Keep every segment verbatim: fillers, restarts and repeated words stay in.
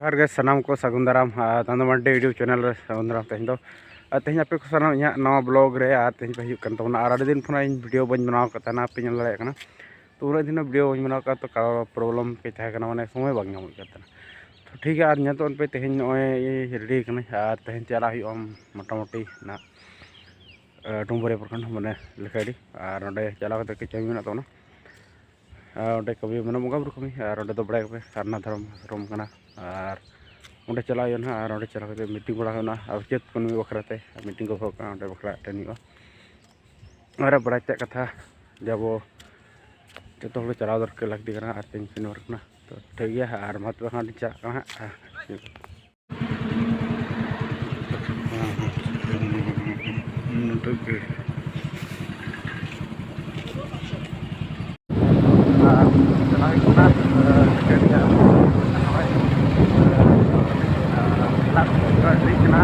ᱡᱚᱦᱟᱨ ᱜᱮ ᱥᱟᱱᱟᱢ ᱠᱚ, ᱥᱟᱹᱜᱩᱱ ᱫᱟᱨᱟᱢ᱾ ᱟᱨ ᱫᱷᱟᱱᱫᱟ ᱢᱟᱱᱰᱤ YouTube ᱪᱮᱱᱮᱞ ᱨᱮ ᱥᱟᱹᱜᱩᱱ ᱫᱟᱨᱟᱢ᱾ ᱛᱮᱦᱮᱧ ᱫᱚ, ᱟᱨ ᱛᱮᱦᱮᱧ ᱟᱯᱮ ᱠᱚ ᱥᱟᱱᱟᱢ ᱤᱧᱟᱹᱜ ᱱᱟᱣᱟ ᱵᱞᱚᱜ ᱨᱮ, ᱟᱨ ᱛᱮᱦᱮᱧ ᱯᱮ ᱦᱤᱡᱩᱜ ᱠᱟᱱ ᱛᱟᱵᱚᱱᱟ᱾ ᱟᱨ ᱟᱹᱰᱤ ᱫᱤᱱ ᱠᱷᱚᱱᱟᱜ ᱤᱧ ᱵᱷᱤᱰᱤᱭᱳ ᱵᱟᱹᱧ ᱵᱮᱱᱟᱣ ᱟᱠᱟᱫ ᱛᱟᱦᱮᱱᱟ, ᱟᱯᱮ ᱧᱮᱞ ᱫᱟᱲᱮᱭᱟᱜ ᱠᱟᱱᱟ᱾ ᱛᱚ, ᱩᱱᱟᱹᱜ ᱫᱤᱱ ᱵᱷᱤᱰᱤᱭᱳ ᱵᱟᱹᱧ ᱵᱮᱱᱟᱣ ᱟᱠᱟᱫ, ᱛᱚ ᱠᱟᱨᱚᱱ ᱯᱨᱚᱵᱞᱮᱢ ᱠᱟᱹᱡ ᱛᱟᱦᱮᱸ ᱠᱟᱱᱟ, ᱢᱟᱱᱮ ᱥᱚᱢᱚᱭ ᱵᱟᱝ ᱧᱟᱢᱚᱜ ᱠᱟᱱ ᱛᱟᱦᱮᱱᱟ᱾ ᱛᱚ ᱴᱷᱤᱠ ᱜᱮᱭᱟ, ᱟᱨ ᱧᱮᱞ ᱛᱟᱵᱚᱱ ᱯᱮ, ᱛᱮᱦᱮᱧ ᱱᱚᱜᱼᱚᱭ ᱨᱮᱰᱤ ᱠᱟᱹᱱᱟᱹᱧ ᱟᱨ ᱛᱮᱦᱮᱧ ᱪᱟᱞᱟᱜ ᱦᱩᱭᱩᱜᱼᱟ ᱢᱚᱴᱟᱢᱩᱴᱤ ᱱᱟᱜ, ᱟᱸ, ᱰᱩᱢᱵᱩᱨᱤᱭᱟᱹ ᱯᱨᱚᱠᱷᱚᱸᱰ, ᱢᱟᱱᱮ ᱞᱮᱠᱷᱟᱰᱤ᱾ ᱟᱨ ᱚᱸᱰᱮ ᱪᱟᱞᱟᱣ ᱠᱟᱛᱮ ᱠᱟᱹᱡ ᱠᱟᱹᱢᱤ ᱢᱮᱱᱟᱜ ᱛᱟᱵᱚᱱᱟ᱾ ᱟᱨ ᱚᱸᱰᱮ ᱠᱟᱹᱢᱤ ᱢᱟᱱᱮ ᱵᱚᱸᱜᱟ ᱵᱩᱨᱩ ᱠᱟᱹᱢᱤ, ᱟᱨ ᱚᱸᱰᱮ ᱫᱚ ᱵᱟᱲᱟᱭ ᱠᱟᱯᱮ ᱥᱟᱨᱱᱟ ᱫᱷᱚᱨᱚᱢ ᱟᱥᱨᱚᱢ ᱠᱟᱱᱟ᱾ ᱟᱨ ᱚᱸᱰᱮ ᱪᱟᱞᱟᱜ ᱦᱩᱭᱩᱜᱼᱟ ᱱᱟᱦᱟᱜ, ᱟᱨ ᱚᱸᱰᱮ ᱪᱟᱞᱟᱣ ᱠᱟᱛᱮ ᱢᱤᱴᱤᱝ ᱵᱟᱲᱟ ᱦᱩᱭᱩᱜᱼᱟ, ᱟᱨ ᱪᱮᱫ ᱠᱟᱹᱢᱤ ᱵᱟᱠᱷᱨᱟ ᱛᱮ ᱢᱤᱴᱤᱝ ᱜᱚᱞᱯᱷᱚ ᱠᱟᱱᱟ, ᱚᱸᱰᱮ ᱵᱟᱠᱷᱨᱟ ᱮᱴᱮᱱ ᱦᱩᱭᱩᱜᱼᱟ᱾ ᱟᱨ ᱵᱟᱲᱟᱭ ᱛᱮᱭᱟᱜ ᱠᱟᱛᱷᱟ ᱡᱮ ᱟᱵᱚ ᱡᱚᱛᱚ ᱦᱚᱲ ᱜᱮ ᱪᱟᱞᱟᱣ ᱫᱚᱨᱠᱟᱨ ᱞᱟᱹᱠᱛᱤ ᱠᱟᱱᱟ, ᱟᱨ ᱛᱮᱦᱮᱧ ᱥᱚᱱᱤᱵᱟᱨ ᱠᱟᱱᱟ᱾ ᱛᱚ ᱴᱷᱤᱠ ᱜᱮᱭᱟ, ᱟᱨ ᱢᱟ ᱛᱚᱵᱮ ᱠᱷᱟᱱ ᱞᱤᱧ ᱪᱟᱞᱟᱜ ᱠᱟᱱᱟ ᱦᱟᱸᱜ᱾ ᱱᱚᱰᱮ ᱜᱮ᱾ ᱟᱨ ᱪᱟᱞᱟᱣ ᱦᱩᱭᱩᱜ ᱠᱟᱱᱟ, ᱟᱨ ᱪᱤᱠᱟᱹ ᱨᱮᱭᱟᱜ ᱱᱚᱜᱼᱚᱭ, ᱟᱨ ᱪᱟᱞᱟᱜ ᱦᱩᱭᱩᱜ ᱠᱟᱱᱟ᱾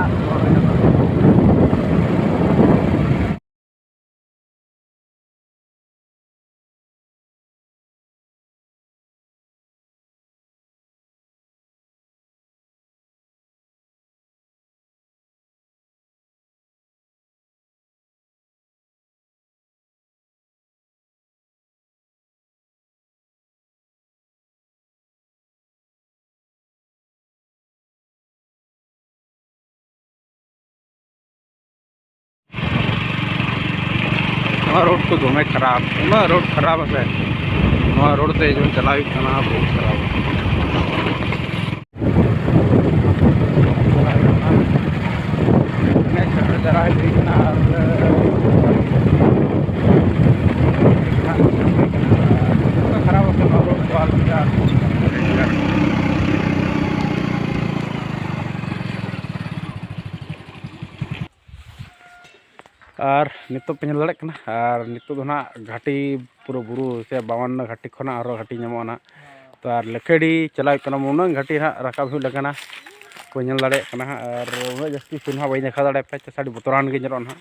ᱱᱚᱣᱟ ᱨᱳᱰ ᱠᱚ ᱫᱚᱢᱮ ᱠᱷᱟᱨᱟᱯ, ᱩᱱᱟᱹᱜ ᱨᱳᱰ ᱠᱷᱟᱨᱟᱯ ᱟᱥᱮ, ᱱᱚᱣᱟ ᱨᱳᱰ ᱛᱮ ᱡᱮᱢᱚᱱ ᱪᱟᱞᱟᱣ ᱦᱩᱭᱩᱜ ᱠᱟᱱᱟ, ᱵᱚᱦᱩᱛ ᱠᱷᱟᱨᱟᱯ᱾ ᱮᱱᱮᱡ ᱥᱮᱴᱮᱨ ᱡᱟᱣᱨᱟ ᱦᱩᱭ ᱠᱟᱱᱟ ᱟᱨ ᱠᱷᱟᱨᱟᱯ ᱟᱥᱮ ᱱᱚᱣᱟ ᱨᱳᱰ ᱠᱚ ᱟᱨ ᱟᱨ ᱱᱤᱛᱚᱜ ᱯᱮ ᱧᱮᱞ ᱫᱟᱲᱮᱭᱟᱜ ᱠᱟᱱᱟ, ᱟᱨ ᱱᱤᱛᱚᱜ ᱫᱚ ᱱᱟᱦᱟᱜ ᱜᱷᱟᱴᱤ, ᱯᱩᱨᱟᱹ ᱵᱩᱨᱩ ᱥᱮ ᱵᱟᱣᱟᱱᱱᱚ ᱜᱷᱟᱴᱤ ᱠᱷᱚᱱᱟᱜ ᱟᱨᱦᱚᱸ ᱜᱷᱟᱴᱤ ᱧᱟᱢᱚᱜᱼᱟ ᱱᱟᱦᱟᱜ᱾ ᱛᱚ ᱟᱨ ᱞᱮᱠᱷᱮᱰᱤ ᱪᱟᱞᱟᱣ ᱦᱩᱭᱩᱜ ᱠᱟᱱᱟ, ᱩᱱᱟᱹᱜ ᱜᱷᱟᱴᱤ ᱱᱟᱦᱟᱜ ᱨᱟᱠᱟᱵ ᱦᱩᱭᱩᱜ ᱞᱮᱠᱟ ᱱᱟᱦᱟᱜ ᱯᱮ ᱧᱮᱞ ᱫᱟᱲᱮᱭᱟᱜ ᱠᱟᱱᱟ ᱦᱟᱸᱜ᱾ ᱟᱨ ᱩᱱᱟᱹᱜ ᱡᱟᱹᱥᱛᱤ ᱥᱤᱱ ᱦᱚᱸ ᱵᱟᱹᱧ ᱫᱮᱠᱷᱟᱣ ᱫᱟᱲᱮᱭᱟᱯᱮᱭᱟ, ᱪᱮᱥᱴᱟ ᱟᱹᱰᱤ ᱵᱚᱛᱚᱨᱟᱱ ᱜᱮ ᱧᱮᱞᱚᱜᱼᱟ ᱱᱟᱦᱟᱜ᱾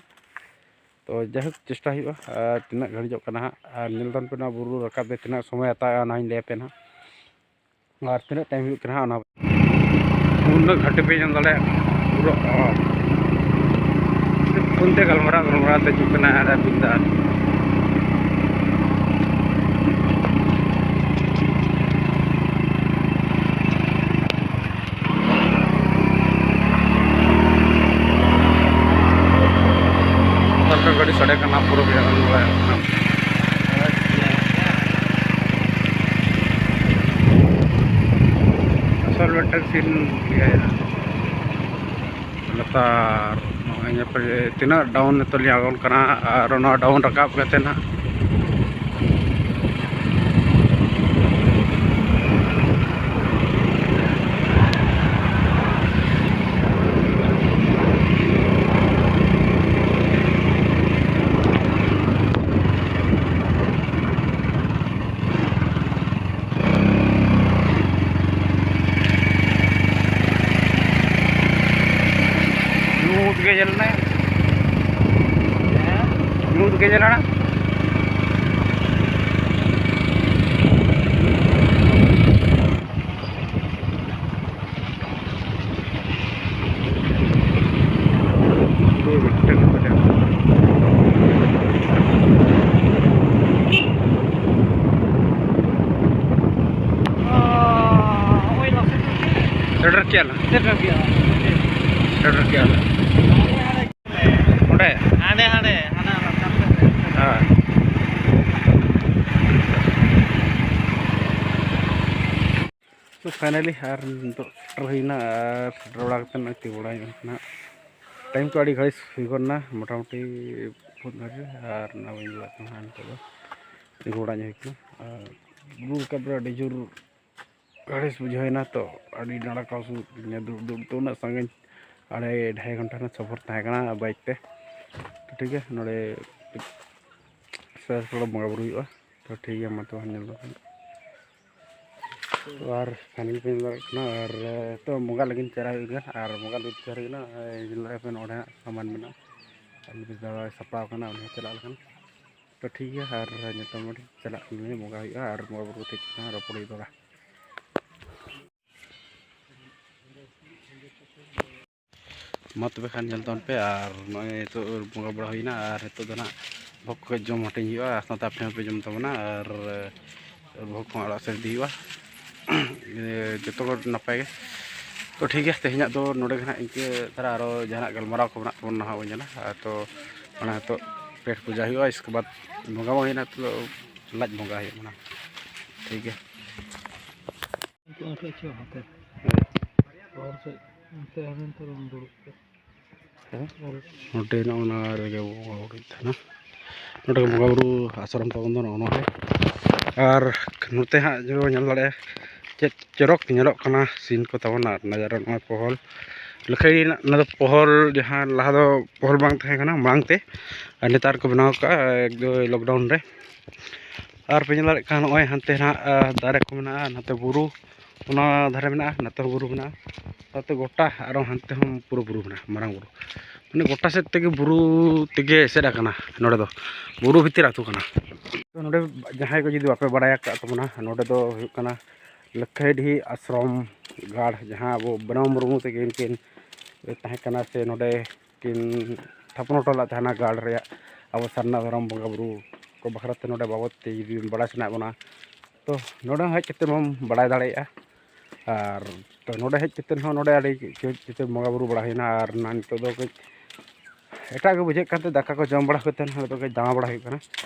ᱛᱚ ᱡᱟᱭᱦᱳᱠ, ᱪᱮᱥᱴᱟ ᱦᱩᱭᱩᱜᱼᱟ᱾ ᱟᱨ ᱛᱤᱱᱟᱹᱜ ᱜᱷᱟᱹᱲᱤᱡᱚᱜ ᱠᱟᱱᱟ ᱦᱟᱸᱜ, ᱟᱨ ᱧᱮᱞ ᱛᱟᱵᱚᱱ ᱯᱮ ᱱᱚᱣᱟ ᱵᱩᱨᱩ ᱨᱟᱠᱟᱵ ᱨᱮ ᱛᱤᱱᱟᱹᱜ ᱥᱚᱢᱚᱭ ᱦᱟᱛᱟᱣᱮᱜᱼᱟ, ᱚᱱᱟ ᱦᱚᱸᱧ ᱞᱟᱹᱭᱟᱯᱮᱭᱟ ᱱᱟᱦᱟᱜ᱾ ᱟᱨ ᱛᱤᱱᱟᱹᱜ ᱴᱟᱭᱤᱢ ᱦᱩᱭᱩᱜ ᱠᱟᱱᱟ ᱦᱟᱸᱜ, ᱚᱱᱟ ᱩᱱᱟᱹᱜ ᱜᱷᱟᱹᱴᱤ ᱯᱮ ᱧᱮᱞ ᱫᱟᱲᱮᱭᱟᱜ ᱯᱩᱨᱟᱹ᱾ ᱯᱷᱳᱱ ᱛᱮ ᱜᱟᱞᱢᱟᱨᱟᱣ ᱜᱟᱞᱢᱟᱨᱟᱣ ᱛᱮ ᱦᱤᱡᱩᱜ ᱠᱟᱱᱟ ᱟᱨ ᱵᱤᱱᱫᱟ᱾ ᱥᱟᱰᱮ ᱠᱟᱱᱟ ᱯᱩᱨᱟᱹ ᱜᱮ ᱟᱸᱡᱚᱢ ᱵᱟᱲᱟᱭᱚᱜ ᱠᱟᱱᱟ᱾ ᱟᱥᱚᱞ ᱢᱤᱫᱴᱟᱝ ᱥᱤᱱ ᱤᱭᱟᱹᱭᱮᱱᱟ᱾ ᱞᱟᱛᱟᱨ ᱱᱚᱜᱼᱚᱭ ᱧᱮᱞ ᱯᱮ ᱛᱤᱱᱟᱹᱜ ᱰᱟᱣᱩᱱ ᱱᱤᱛᱚᱜ ᱞᱤᱧ ᱟᱬᱜᱚᱱ ᱠᱟᱱᱟ, ᱟᱨ ᱚᱱᱟ ᱰᱟᱣᱩᱱ ᱨᱟᱠᱟᱵ ᱠᱟᱛᱮ ᱱᱟᱦᱟᱜ ᱧᱩᱛ ᱜᱮ ᱧᱮᱞ ᱢᱮ᱾ ᱧᱩᱛ ᱜᱮ ᱧᱮᱞ ᱢᱮ᱾ ᱥᱮᱴᱮᱨ ᱠᱮᱜᱼᱟ ᱞᱮ᱾ ᱥᱮᱴᱮᱨ ᱠᱮᱜᱼᱟ ᱞᱮ᱾ ᱚᱸᱰᱮ? ᱦᱟᱸᱰᱮ, ᱦᱟᱸᱰᱮ, ᱦᱟᱱᱟ ᱞᱟᱛᱟᱨ ᱥᱮᱫ ᱨᱮ᱾ ᱦᱮᱸ᱾ So finally ᱟᱨ ᱱᱤᱛᱚᱜ ᱥᱮᱴᱮᱨ ᱦᱩᱭᱱᱟ, ᱟᱨ ᱥᱮᱴᱮᱨ ᱵᱟᱲᱟ ᱠᱟᱛᱮ ᱱᱚᱜᱼᱚᱭ ᱛᱤᱸᱜᱩ ᱵᱟᱲᱟ ᱦᱩᱭᱩᱜ ᱠᱟᱱᱟ᱾ ᱴᱟᱭᱤᱢ ᱠᱚ ᱟᱹᱰᱤ ᱜᱷᱟᱹᱲᱤᱡ ᱦᱩᱭ ᱜᱚᱫ ᱮᱱᱟ, ᱢᱚᱴᱟᱢᱩᱴᱤ ᱵᱚᱦᱩᱛ ᱜᱷᱟᱹᱲᱤᱡ, ᱟᱨ ᱱᱚᱜᱼᱚᱭ ᱵᱟᱹᱧ ᱵᱟᱲᱟᱭ ᱠᱟᱱᱟ ᱱᱤᱛᱚᱜ ᱫᱚ ᱛᱤᱸᱜᱩ ᱵᱟᱲᱟ ᱧᱚᱜ ᱦᱩᱭ ᱠᱟᱱᱟ᱾ ᱟᱨ ᱵᱩᱨᱩ ᱨᱟᱠᱟᱵ ᱨᱮ ᱟᱹᱰᱤ ᱡᱳᱨ ᱟᱹᱲᱤᱥ ᱵᱩᱡᱷᱟᱹᱣ ᱮᱱᱟ ᱛᱚ, ᱟᱹᱰᱤ ᱰᱟᱸᱰᱟ ᱠᱚ ᱦᱟᱹᱥᱩ ᱠᱤᱫᱤᱧᱟ᱾ ᱫᱩᱲᱩᱵ ᱫᱩᱲᱩᱵ ᱛᱮ ᱩᱱᱟᱹᱜ ᱥᱟᱺᱜᱤᱧ, ᱟᱲᱟᱭ ᱰᱷᱟᱭ ᱜᱷᱚᱱᱴᱟ ᱨᱮᱱᱟᱜ ᱥᱚᱯᱷᱚᱨ ᱛᱟᱦᱮᱸ ᱠᱟᱱᱟ ᱵᱟᱭᱤᱠ ᱛᱮ᱾ ᱴᱷᱤᱠ ᱜᱮᱭᱟ, ᱱᱚᱰᱮ ᱥᱮᱥ ᱦᱤᱞᱳᱜ ᱵᱚᱸᱜᱟ ᱵᱩᱨᱩ ᱦᱩᱭᱩᱜᱼᱟ᱾ ᱛᱚ ᱴᱷᱤᱠ ᱜᱮᱭᱟ, ᱢᱟ ᱛᱚᱵᱮ ᱧᱮᱞ ᱫᱚ᱾ ᱛᱚ ᱟᱨ ᱯᱷᱟᱭᱱᱟᱞ ᱯᱮ ᱧᱮᱞ ᱫᱟᱲᱮᱭᱟᱜ ᱠᱟᱱᱟ, ᱟᱨ ᱛᱚ ᱵᱚᱸᱜᱟ ᱞᱟᱹᱜᱤᱫ ᱪᱟᱞᱟᱜ ᱦᱩᱭᱩᱜ ᱠᱟᱱᱟ, ᱟᱨ ᱵᱚᱸᱜᱟ ᱞᱟᱹᱜᱤᱫ ᱪᱟᱞᱟᱜ ᱦᱩᱭᱩᱜ ᱠᱟᱱᱟ᱾ ᱧᱮᱞ ᱫᱟᱲᱮᱭᱟᱜ ᱯᱮ ᱱᱚᱰᱮ ᱦᱟᱸᱜ ᱥᱟᱢᱟᱱ ᱢᱮᱱᱟᱜᱼᱟ, ᱟᱨ ᱢᱤᱫ ᱫᱷᱟᱣ ᱥᱟᱯᱲᱟᱣ ᱠᱟᱱᱟ, ᱩᱱᱤ ᱦᱚᱸ ᱪᱟᱞᱟᱜ ᱞᱮᱠᱟᱱ᱾ ᱛᱚ ᱴᱷᱤᱠ ᱜᱮᱭᱟ, ᱟᱨ ᱱᱤᱛᱚᱝ ᱪᱟᱞᱟᱜ ᱠᱟᱱᱟ, ᱵᱚᱸᱜᱟ ᱦᱩᱭᱩᱜᱼᱟ ᱟᱨ ᱵᱚᱸᱜᱟ ᱵᱩᱨᱩ ᱴᱷᱤᱠ ᱠᱟᱱᱟ, ᱨᱚᱯᱚᱲ ᱦᱩᱭᱩᱜᱼᱟ᱾ ᱢᱟ ᱛᱚᱵᱮ ᱠᱷᱟᱱ ᱧᱮᱞ ᱛᱟᱵᱚᱱ ᱯᱮ᱾ ᱟᱨ ᱱᱚᱜᱼᱚᱭ ᱱᱤᱛᱚᱜ ᱵᱚᱸᱜᱟ ᱵᱟᱲᱟ ᱦᱩᱭᱱᱟ, ᱟᱨ ᱱᱤᱛᱚᱜ ᱫᱚ ᱱᱟᱜ ᱵᱷᱚᱜᱽ ᱠᱚ ᱡᱚᱢ ᱦᱟᱹᱴᱤᱧ ᱦᱩᱭᱩᱜᱼᱟ, ᱟᱨ ᱥᱟᱶᱛᱮ ᱟᱯᱮ ᱦᱚᱸᱯᱮ ᱡᱚᱢ ᱛᱟᱵᱚᱱᱟ᱾ ᱟᱨ ᱵᱷᱚᱜᱽ ᱦᱚᱸ ᱚᱲᱟᱜ ᱥᱮᱫ ᱤᱫᱤ ᱦᱩᱭᱩᱜᱼᱟ᱾ ᱡᱚᱛᱚ ᱦᱚᱲ ᱱᱟᱯᱟᱭ ᱜᱮ᱾ ᱛᱚ ᱴᱷᱤᱠ ᱜᱮᱭᱟ, ᱛᱮᱦᱮᱧᱟᱜ ᱫᱚ ᱱᱚᱰᱮ ᱜᱮ ᱱᱟᱜ ᱤᱱᱠᱟᱹ ᱫᱷᱟᱨᱟ, ᱟᱨᱚ ᱡᱟᱦᱟᱱᱟᱜ ᱜᱟᱞᱢᱟᱨᱟᱣ ᱠᱚ ᱢᱮᱱᱟᱜ ᱛᱟᱵᱚᱱᱟ ᱱᱟᱦᱟᱜ ᱵᱚᱱ ᱧᱮᱞᱟ᱾ ᱟᱨ ᱛᱚ ᱚᱱᱟ ᱱᱤᱛᱚᱜ ᱯᱮᱴ ᱯᱩᱡᱟ ᱦᱩᱭᱩᱜᱼᱟ, ᱤᱥᱠᱮ ᱵᱟᱫᱽ ᱵᱚᱸᱜᱟ ᱢᱟ ᱦᱩᱭᱱᱟ, ᱱᱤᱛᱚᱜ ᱫᱚ ᱞᱟᱡ ᱵᱚᱸᱜᱟ ᱦᱩᱭᱩᱜ ᱠᱟᱱᱟ᱾ ᱴᱷᱤᱠ ᱜᱮᱭᱟ᱾ ᱩᱱᱠᱩ ᱟᱨ ᱪᱮᱫ ᱦᱟᱱᱛᱮ ᱦᱚᱨ ᱥᱮᱫ ᱚᱱᱛᱮ ᱦᱟᱱᱮ ᱱᱚᱛᱮ ᱨᱮᱵᱚᱱ ᱫᱩᱲᱩᱵ ᱠᱚᱜᱼᱟ᱾ ᱱᱚᱰᱮ ᱱᱚᱜᱼᱚ ᱱᱚᱣᱟ ᱨᱮᱜᱮ ᱵᱚᱸᱜᱟ ᱵᱩᱨᱩᱭᱮᱫ ᱛᱟᱦᱮᱱᱟ᱾ ᱱᱚᱰᱮ ᱜᱮ ᱵᱚᱸᱜᱟ ᱵᱩᱨᱩ ᱟᱥᱨᱚᱢ ᱛᱟᱵᱚᱱ ᱫᱚ ᱱᱚᱜᱼᱚ ᱱᱚᱣᱟ ᱜᱮ᱾ ᱟᱨ ᱱᱚᱛᱮ ᱦᱟᱸᱜ ᱡᱮ ᱧᱮᱞ ᱫᱟᱲᱮᱭᱟᱜᱼᱟ, ᱪᱮᱫ ᱪᱚᱨᱚᱠ ᱧᱮᱞᱚᱜ ᱠᱟᱱᱟ ᱥᱤᱱ ᱠᱚ ᱛᱟᱵᱚᱱ᱾ ᱟᱨ ᱱᱟᱡᱟᱨᱟ ᱱᱚᱜᱼᱚᱭ ᱯᱚᱦᱚᱞ ᱞᱮᱠᱷᱟᱭ ᱨᱮᱱᱟᱜ, ᱚᱱᱟ ᱫᱚ ᱯᱚᱦᱚᱞ ᱡᱟᱦᱟᱸ ᱞᱟᱦᱟ ᱫᱚ ᱯᱚᱦᱚᱞ ᱵᱟᱝ ᱛᱟᱦᱮᱸ ᱠᱟᱱᱟ ᱢᱟᱲᱟᱝ ᱛᱮ, ᱟᱨ ᱱᱮᱛᱟᱨ ᱠᱚ ᱵᱮᱱᱟᱣ ᱠᱟᱜᱼᱟ ᱮᱠᱫᱚᱢ ᱞᱚᱠᱰᱟᱣᱩᱱ ᱨᱮ᱾ ᱟᱨ ᱯᱮ ᱧᱮᱞ ᱫᱟᱲᱮᱭᱟᱜ ᱠᱟᱱᱟ, ᱱᱚᱜᱼᱚᱭ ᱦᱟᱱᱛᱮ ᱱᱟᱜ, ᱟᱨ ᱫᱟᱨᱮ ᱠᱚ ᱢᱮᱱᱟᱜᱼᱟ, ᱱᱟᱛᱮ ᱵᱩᱨᱩ, ᱚᱱᱟ ᱫᱷᱟᱨᱮ ᱢᱮᱱᱟᱜᱼᱟ, ᱱᱟᱛᱮ ᱦᱚᱸ ᱵᱩᱨᱩ ᱢᱮᱱᱟᱜᱼᱟ, ᱱᱟᱛᱮ ᱜᱚᱴᱟ ᱟᱨᱚ ᱦᱟᱱᱛᱮ ᱦᱚᱸ ᱯᱩᱨᱟᱹ ᱵᱩᱨᱩ ᱢᱮᱱᱟᱜᱼᱟ, ᱢᱟᱨᱟᱝ ᱵᱩᱨᱩ᱾ ᱢᱟᱱᱮ ᱜᱚᱴᱟ ᱥᱮᱫ ᱛᱮᱜᱮ ᱵᱩᱨᱩ ᱛᱮᱜᱮ ᱮᱥᱮᱫ ᱟᱠᱟᱱᱟ᱾ ᱱᱚᱰᱮ ᱫᱚ ᱵᱩᱨᱩ ᱵᱷᱤᱛᱤᱨ ᱟᱹᱛᱩ ᱠᱟᱱᱟ᱾ ᱛᱚ ᱱᱚᱰᱮ ᱡᱟᱦᱟᱸᱭ ᱠᱚ ᱡᱩᱫᱤ ᱵᱟᱯᱮ ᱵᱟᱲᱟᱭ ᱟᱠᱟᱫ ᱛᱟᱵᱚᱱᱟ, ᱱᱚᱰᱮ ᱫᱚ ᱦᱩᱭᱩᱜ ᱠᱟᱱᱟ ᱞᱟᱹᱠᱷᱟᱹᱭᱰᱤᱦᱤ ᱟᱥᱨᱚᱢ ᱜᱟᱲ, ᱡᱟᱦᱟᱸ ᱟᱵᱚ ᱵᱨᱚᱦᱢᱚ ᱢᱩᱨᱢᱩ ᱛᱟᱹᱠᱤᱱ ᱠᱤᱱ ᱛᱟᱦᱮᱸ ᱠᱟᱱᱟ, ᱥᱮ ᱱᱚᱰᱮ ᱠᱤᱱ ᱛᱷᱟᱯᱚᱱ ᱦᱚᱴᱚ ᱞᱮᱫ ᱛᱟᱦᱮᱱᱟ ᱜᱟᱲ ᱨᱮᱭᱟᱜ, ᱟᱵᱚ ᱥᱟᱨᱱᱟ ᱫᱷᱚᱨᱚᱢ ᱵᱚᱸᱜᱟ ᱵᱩᱨᱩ ᱠᱚ ᱵᱟᱠᱷᱨᱟ ᱛᱮ ᱱᱚᱰᱮ ᱵᱟᱵᱚᱫ ᱛᱮ ᱡᱩᱫᱤ ᱵᱤᱱ ᱵᱟᱲᱟᱭ ᱥᱟᱱᱟᱭᱮᱫ ᱵᱚᱱᱟ, ᱛᱚ ᱱᱚᱰᱮ ᱦᱚᱸ ᱦᱮᱡ ᱠᱟᱛᱮ ᱵᱚᱱ ᱵᱟᱲᱟᱭ ᱫᱟᱲᱮᱭᱟᱜᱼᱟ᱾ ᱟᱨ ᱛᱚ ᱱᱚᱰᱮ ᱦᱮᱡ ᱠᱟᱛᱮ ᱦᱚᱸ ᱱᱚᱰᱮ ᱟᱹᱰᱤ ᱠᱤᱪᱷᱩ ᱵᱚᱸᱜᱟ ᱵᱩᱨᱩ ᱵᱟᱲᱟ ᱦᱩᱭᱱᱟ᱾ ᱟᱨ ᱱᱤᱛᱚᱜ ᱫᱚ ᱠᱟᱹᱡ ᱮᱴᱟᱜ ᱜᱮ ᱵᱩᱡᱷᱟᱹᱜ ᱠᱟᱱᱛᱮ ᱫᱟᱠᱟ ᱠᱚ ᱡᱚᱢ ᱵᱟᱲᱟ ᱠᱟᱛᱮ ᱱᱚᱰᱮ ᱫᱚ ᱠᱟᱹᱡ ᱫᱟᱬᱟ ᱵᱟᱲᱟ ᱦᱩᱭᱩᱜ ᱠᱟᱱᱟ᱾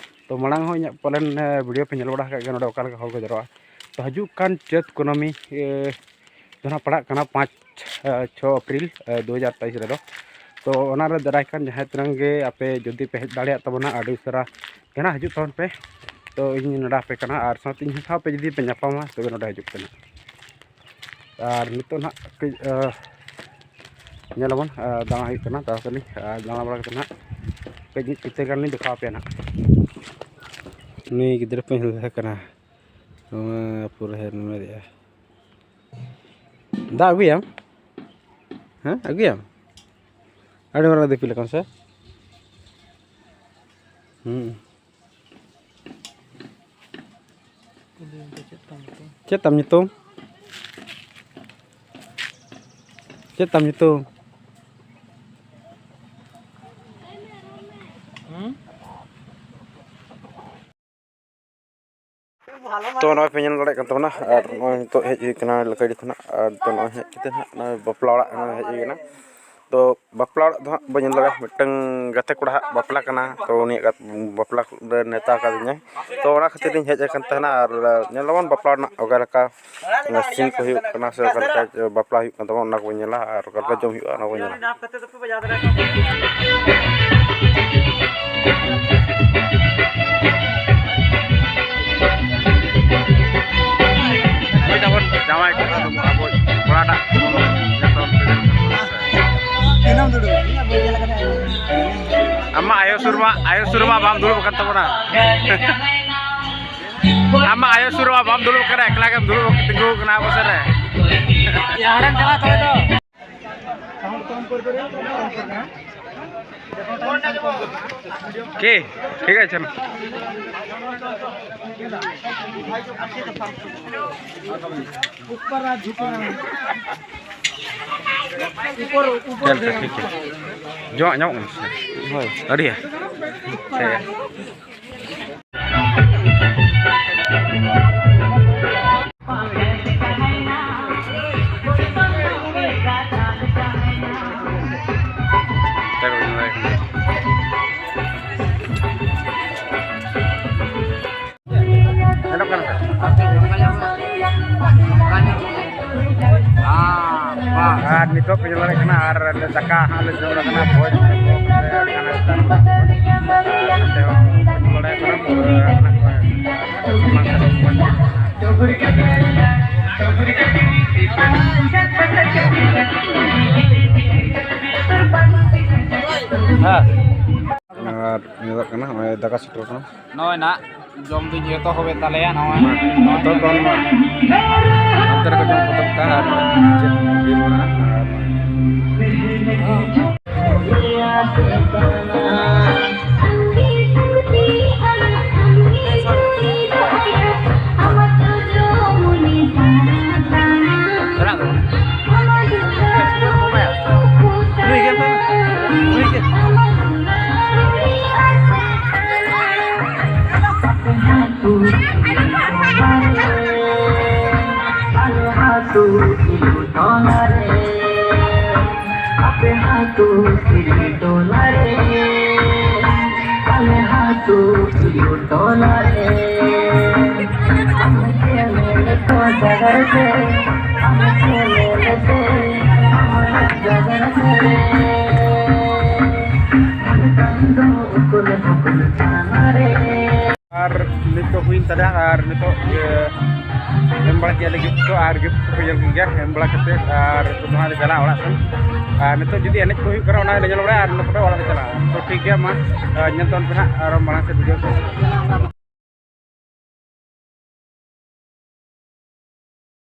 ᱛᱚ ᱢᱟᱲᱟᱝ ᱦᱚᱸ ᱤᱧᱟᱹᱜ ᱯᱟᱞᱮᱱ ᱵᱷᱤᱰᱤᱭᱳ ᱯᱮ ᱧᱮᱞ ᱵᱟᱲᱟ ᱟᱠᱟᱫ ᱜᱮᱭᱟ, ᱱᱚᱰᱮ ᱚᱠᱟ ᱞᱮᱠᱟ ᱦᱚᱲ ᱠᱚ ᱡᱟᱨᱣᱟᱜᱼᱟ᱾ ᱛᱚ ᱦᱤᱡᱩᱜ ᱠᱟᱱ ᱪᱟᱹᱛ ᱠᱩᱱᱟᱹᱢᱤ, ᱮ, ᱡᱟᱦᱟᱸ ᱯᱟᱲᱟᱜ ᱠᱟᱱᱟ ᱯᱟᱸᱪ, ᱮ, ᱪᱷᱚ ᱮᱯᱨᱤᱞ, ᱮ, ᱫᱩ ᱦᱟᱡᱟᱨ ᱛᱮᱭᱤᱥ ᱨᱮᱫᱚ, ᱛᱚ ᱚᱱᱟᱨᱮ ᱫᱟᱨᱟᱭ ᱠᱟᱱ ᱡᱟᱦᱟᱸᱭ ᱛᱤᱱᱟᱹᱝ ᱜᱮ ᱟᱯᱮ ᱡᱩᱫᱤ ᱯᱮ ᱦᱮᱡ ᱫᱟᱲᱮᱭᱟᱜ ᱛᱟᱵᱚᱱᱟ, ᱟᱹᱰᱤ ᱩᱥᱟᱹᱨᱟ ᱜᱮ ᱱᱟᱦᱟᱜ ᱦᱤᱡᱩᱜ ᱛᱟᱵᱚᱱ ᱯᱮ᱾ ᱛᱚ ᱤᱧ ᱱᱮᱰᱟ ᱟᱯᱮ ᱠᱟᱱᱟ, ᱟᱨ ᱥᱟᱶᱛᱮ ᱤᱧ ᱥᱟᱶ ᱯᱮ ᱡᱩᱫᱤ ᱯᱮ ᱧᱟᱯᱟᱢᱟ, ᱛᱚᱵᱮ ᱱᱚᱰᱮ ᱦᱤᱡᱩᱜ ᱯᱮ ᱱᱟᱦᱟᱜ᱾ ᱟᱨ ᱱᱤᱛᱚᱜ ᱱᱟᱦᱟᱜ ᱠᱟᱹᱡ, ᱮ, ᱧᱮᱞᱟᱵᱚᱱ, ᱮ, ᱫᱟᱬᱟ ᱦᱩᱭᱩᱜ ᱠᱟᱱᱟ ᱛᱟᱲᱟᱛᱟᱲᱤ᱾ ᱟᱨ ᱫᱟᱬᱟ ᱵᱟᱲᱟ ᱠᱟᱛᱮ ᱱᱟᱦᱟᱜ ᱠᱟᱹᱡ ᱢᱤᱫ ᱪᱤᱛᱟᱹᱨ ᱜᱟᱱ ᱞᱤᱧ ᱫᱮᱠᱷᱟᱣ ᱟᱯᱮᱭᱟ ᱱᱟᱦᱟᱜ᱾ ᱱᱩᱭ ᱜᱤᱫᱽᱨᱟᱹ ᱯᱮ ᱧᱮᱞ ᱠᱟᱱᱟ, ᱱᱚᱣᱟ ᱯᱩᱨᱟᱹ ᱦᱮᱡ ᱢᱮᱱᱟᱜᱼᱟ᱾ ᱫᱟᱜ ᱟᱹᱜᱩᱭᱟᱢ? ᱦᱮᱸ, ᱟᱹᱜᱩᱭᱟᱢ? ᱟᱹᱰᱤ ᱢᱟᱨᱟᱝ ᱫᱤᱯᱤᱞ ᱟᱠᱟᱱ ᱥᱮ? ᱦᱩᱸ᱾ ᱠᱩᱞᱤᱭᱮᱢ ᱛᱮ ᱪᱮᱫ ᱛᱟᱢ ᱧᱩᱛᱩᱢ? ᱪᱮᱫ ᱛᱟᱢ ᱧᱩᱛᱩᱢ? ᱪᱮᱫ ᱛᱟᱢ ᱧᱩᱛᱩᱢ? ᱛᱚ, ᱱᱚᱜᱼᱚᱭ ᱯᱮ ᱧᱮᱞ ᱫᱟᱲᱮᱭᱟᱜ ᱠᱟᱱ ᱛᱟᱵᱚᱱᱟ, ᱟᱨ ᱱᱚᱜᱼᱚᱭ ᱱᱤᱛᱚᱜ ᱦᱮᱡ ᱦᱩᱭ ᱠᱟᱱᱟ ᱞᱟᱠᱟᱰᱤ ᱠᱷᱚᱱᱟᱜ᱾ ᱟᱨ ᱛᱚ, ᱱᱚᱜᱼᱚᱭ ᱦᱮᱡ ᱠᱟᱛᱮ ᱱᱟᱦᱟᱜ ᱱᱚᱜᱼᱚᱭ ᱵᱟᱯᱞᱟ ᱚᱲᱟᱜ ᱱᱚᱜᱼᱚᱭ ᱦᱮᱡ ᱦᱩᱭ ᱠᱟᱱᱟ᱾ ᱛᱚ, ᱵᱟᱯᱞᱟ ᱚᱲᱟᱜ ᱫᱚ ᱦᱟᱸᱜ ᱵᱟᱹᱧ ᱧᱮᱞ ᱫᱟᱲᱮᱭᱟᱜᱼᱟ, ᱢᱤᱫᱴᱟᱝ ᱜᱟᱛᱮ ᱠᱚᱲᱟ ᱦᱟᱸᱜ ᱵᱟᱯᱞᱟ ᱠᱟᱱᱟ, ᱛᱚ ᱩᱱᱤᱭᱟᱜ ᱜᱟᱛ-, ᱵᱟᱯᱞᱟ ᱨᱮ ᱱᱮᱣᱛᱟ ᱠᱟᱫᱤᱧᱟᱭ᱾ ᱛᱚ, ᱚᱱᱟ ᱠᱷᱟᱹᱛᱤᱨ ᱤᱧ ᱦᱮᱡ ᱟᱠᱟᱱ ᱛᱟᱦᱮᱱᱟ᱾ ᱟᱨ ᱧᱮᱞ ᱟᱵᱚᱱ ᱵᱟᱯᱞᱟ ᱨᱮᱱᱟᱜ ᱚᱠᱟ ᱞᱮᱠᱟ ᱥᱤᱱ ᱠᱚ ᱦᱩᱭᱩᱜ ᱠᱟᱱᱟ ᱥᱮ ᱚᱠᱟ ᱞᱮᱠᱟ ᱵᱟᱯᱞᱟ ᱦᱩᱭᱩᱜ ᱠᱟᱱ ᱛᱟᱵᱚᱱᱟ, ᱚᱱᱟ ᱠᱚᱵᱚᱱ ᱧᱮᱞᱟ ᱟᱨ ᱚᱠᱟ ᱞᱮᱠᱟ ᱡᱚᱢ ᱦᱩᱭᱩᱜᱼᱟ, ᱚᱱᱟ ᱠᱚᱵᱚᱱ ᱧᱮᱞᱟ᱾ ᱱᱩᱭ ᱛᱟᱵᱚᱱ ᱡᱟᱶᱟᱭ ᱠᱚᱲᱟ ᱫᱚ ᱟᱵᱚ ᱠᱚᱲᱟᱴᱟᱜ ᱡᱚᱛᱚ ᱦᱚᱲ ᱯᱮ ᱧᱮᱞ ᱠᱟᱫᱟ ᱥᱮ? ᱟᱢᱟᱜ ᱟᱭᱳ ᱥᱩᱨ ᱢᱟ, ᱟᱭᱳ ᱥᱩᱨ ᱢᱟ ᱵᱟᱢ ᱫᱩᱲᱩᱵ ᱟᱠᱟᱱ ᱛᱟᱵᱚᱱᱟ᱾ ᱟᱢᱟᱜ ᱟᱭᱳ ᱥᱩᱨ ᱢᱟ ᱵᱟᱢ ᱫᱩᱲᱩᱵ ᱟᱠᱟᱱᱟ, ᱮᱠᱞᱟ ᱜᱮᱢ ᱫᱩᱲᱩᱵ ᱛᱤᱸᱜᱩ ᱟᱠᱟᱱᱟ ᱟᱵᱚ ᱥᱮᱫ ᱨᱮ᱾ ᱦᱟᱸᱰᱮᱢ ᱪᱟᱞᱟᱜ ᱛᱚᱵᱮ ᱫᱚ᱾ কে? ঠিক আছে না? ᱧᱮᱞ ᱯᱮ, ᱴᱷᱤᱠ ᱜᱮᱭᱟ᱾ ᱡᱚᱢᱟᱜ ᱧᱟᱢᱚᱜ ᱠᱟᱱᱟ ᱥᱮ? ᱦᱳᱭ᱾ ᱟᱹᱰᱤᱭᱟ? ᱴᱷᱤᱠ ᱜᱮᱭᱟ᱾ ᱧᱮᱞᱚᱜ ᱠᱟᱱᱟ ᱥᱮ? ᱟᱨ ᱱᱤᱛᱚᱜ ᱯᱮ ᱧᱮᱞ ᱫᱟᱲᱮᱭᱟᱜ ᱠᱟᱱᱟ, ᱟᱨ ᱫᱟᱠᱟ ᱦᱟᱸᱜ ᱞᱮ ᱡᱚᱢ ᱠᱟᱱᱟ, ᱵᱷᱚᱡᱽ ᱠᱚ ᱥᱮ ᱟᱹᱰᱤ ᱜᱟᱱ ᱟᱹᱰᱤ ᱜᱟᱱ ᱟᱨ ᱱᱚᱛᱮ ᱦᱚᱸ ᱯᱮ ᱧᱮᱞ ᱫᱟᱲᱮᱭᱟᱜ ᱠᱟᱱᱟ, ᱯᱩᱨᱟᱹ ᱦᱮᱱᱟᱜ ᱠᱚᱣᱟ᱾ ᱦᱮᱸ᱾ ᱟᱨ ᱧᱮᱞᱚᱜ ᱠᱟᱱᱟ ᱱᱚᱜᱼᱚᱭ ᱫᱟᱠᱟ ᱥᱮᱴᱮᱨ ᱠᱟᱱᱟ᱾ ᱱᱚᱜᱼᱚᱭ ᱱᱟᱜ ᱡᱚᱢ ᱫᱩᱧ ᱮᱛᱚᱦᱚᱵᱮᱫ ᱛᱟᱞᱮᱭᱟ᱾ ᱱᱚᱜᱼᱚᱭ, ᱢᱟ, ᱱᱚᱜᱼᱚᱭ ᱱᱤᱛᱚᱜ ᱫᱚ ᱱᱚᱣᱟ ᱦᱟᱱᱛᱮ ᱨᱮᱠᱚ ᱡᱚᱢ ᱠᱚ ᱫᱚᱨᱠᱟᱨ ᱟᱨ ᱪᱮᱫ ᱦᱩᱭᱩᱜ ᱠᱟᱱᱟ ᱟᱨ ᱪᱟᱞᱟᱜ ᱫᱚ᱾ ᱴᱚᱞᱟ ᱨᱮ, ᱟᱯᱮ ᱟᱹᱛᱩ ᱥᱤᱨᱤ ᱴᱚᱞᱟ ᱨᱮ, ᱟᱞᱮ ᱟᱹᱛᱩ ᱥᱤᱨᱤ ᱴᱚᱞᱟ ᱨᱮ, ᱟᱢ ᱪᱮᱫ ᱞᱮᱠᱟ ᱡᱟᱭᱜᱟ ᱨᱮ, ᱟᱢ ᱪᱮᱫ ᱞᱮᱠᱟ ᱡᱟᱭᱜᱟ ᱨᱮ, ᱟᱞᱮ ᱫᱚ ᱩᱠᱩᱞ ᱩᱠᱩᱞ ᱛᱟᱞᱟ ᱨᱮ᱾ ᱟᱨ ᱱᱤᱛᱚᱜ ᱦᱩᱭᱮᱱ ᱛᱟᱞᱮᱭᱟ, ᱟᱨ ᱱᱤᱛᱚᱜ ᱤᱭᱟᱹ ᱮᱢ ᱵᱟᱲᱟ ᱠᱮᱫ ᱞᱮ ᱜᱤᱯᱷᱴ ᱠᱚ, ᱟᱨ ᱜᱤᱯᱷᱴ ᱠᱚ ᱧᱮᱞ ᱠᱮᱫ ᱜᱮᱭᱟ, ᱮᱢ ᱵᱟᱲᱟ ᱠᱟᱛᱮᱫ ᱟᱨ ᱱᱤᱛᱚᱜ ᱫᱚ ᱦᱟᱸᱜ ᱞᱮ ᱪᱟᱞᱟᱜᱼᱟ ᱚᱲᱟᱜ ᱥᱮᱱ᱾ ᱟᱨ ᱱᱤᱛᱚᱜ ᱡᱩᱫᱤ ᱮᱱᱮᱡ ᱠᱚ ᱦᱩᱭᱩᱜ ᱠᱟᱱᱟ, ᱚᱱᱟ ᱞᱮ ᱧᱮᱞ ᱵᱟᱲᱟᱭᱟ, ᱟᱨ ᱤᱱᱟᱹ ᱯᱚᱨᱮ ᱚᱲᱟᱜ ᱞᱮ ᱪᱟᱞᱟᱜᱼᱟ᱾ ᱛᱚ ᱴᱷᱤᱠ ᱜᱮᱭᱟ, ᱢᱟ, ᱟᱨ ᱧᱮᱞ ᱛᱟᱵᱚᱱ ᱯᱮ ᱦᱟᱸᱜ ᱟᱨ ᱢᱟᱲᱟᱝ ᱥᱮᱫ ᱵᱷᱤᱰᱤᱭᱳ ᱠᱚ᱾